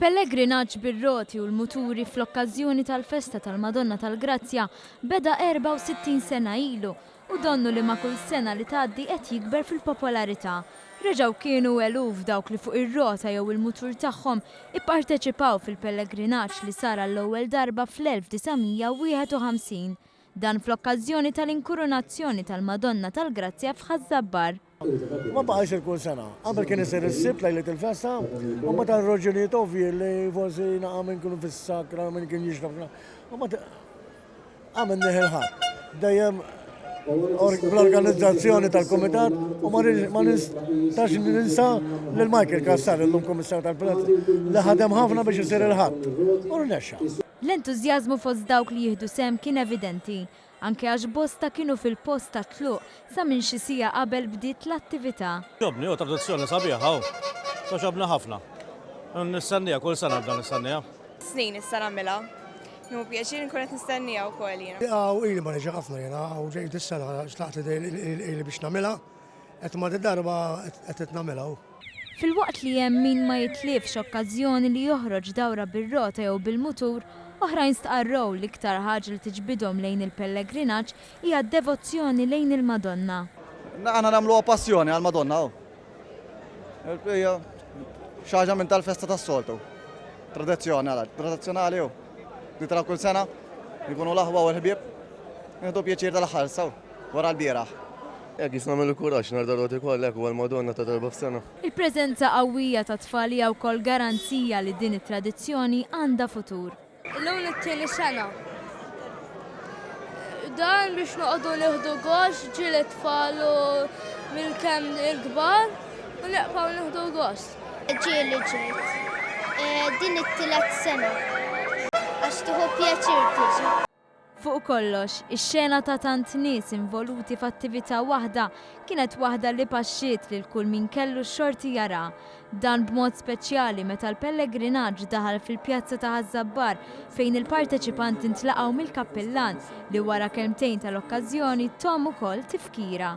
Il-pellegrinaġġ bir-roti u l-muturi fl-okkażjoni tal-festa tal-Madonna tal-Grazzja beda 64 sena ilu u donnu li ma' kull sena li tgħaddi qed jikber fil-popolarità. Reġgħu kienu eluf dawk li fuq ir-rota jew il-mutur tagħhom ipparteċipaw fil-pellegrinaġġ li sar għall-ewwel darba fl-1951. Dan fl-okkażjoni tal-inkurunazzjoni tal-Madonna tal-Grazzja f'Ħaż-Żabbar. Ma baqa' jsir kull sena. Qabel kien isir is-Sibt lejliet il-festa, u mbagħad għal raġunijiet ovvji li forsi naqa' min kienu fis-sakra, min kien jixrob. U mbagħad għamilnieh il-Ħadd. Dejjem bl-organizzazzjoni tal-kumitat u ma nistax ninsa lil Michael Cassar, illum Kummissarju tal-Finanzi, li ħadem ħafna biex isir il-Ħadd. U rnexxa. L-entużjażmu fost dawk li jieħdu sehem kien evidenti. Anke għax bosta kienu fil-post tat-tluq sa minn xi siegħa qabel bdiet l-attività. Togħġobni, hu tradizzjoni sabiħa hu. Togħġobni ħafna. Nistennieha, kull sena nibda nistennieha. Snin issa nagħmilha. Nieħu pjaċir nkun qed nistennieha wkoll jiena. Hawn ili ma niġi ħafna jiena, hawn ġejt is-sena xtaqt li ili biex nagħmilha, qed ma' darba qed nagħmilha hu. Filwaqt li hemm min ma jitlifx okkażjoni li joħroġ dawra bir-rota jew bil-mutur, oħrajn stqarrew li iktar ħaġa li tiġbidhom lejn il-pellegrinaġġ hija d-devozzjoni lejn il-Madonna. Aħna nagħmluha passjoni għall-Madonna hu. Hija xi ħaġa minn tal-festa tas-soltu. Tradizzjoni, tradizzjonali hu. Nitla' kull sena, nkunu l-aħwa u l-ħbieb, nieħdu pjaċir tal-aħħar sew. Wara l-bieraħ. Hekk jista' nagħmel il-kuraġġ nhar darba ikollek huwa l-Madonna ta' darba f'sena. Il-preżenza qawwija tat-tfal hija wkoll garanzija li din it-tradizzjoni għandha futur. Illum it-tieni sena. Dan biex noqogħdu nieħdu gost ġieli tfal u minn kemm il-kbar u neqbgħu nieħdu gost. Ġieli ġejt. Din it-tielet sena. Għax tieħu pjaċir tiġi. Fuq kollox, ix-xena ta' tant nies involuti f'attività waħda kienet waħda li paxxiet lil kull min kellu x-xorti jara. Dan b'mod speċjali meta l-pellegrinaġġ daħal fil-pjazza ta' Ħaż-Żabbar fejn il-parteċipanti ntlaqgħu mill-kappillan li wara kelmtejn tal-okkażjoni thom ukoll tifkira.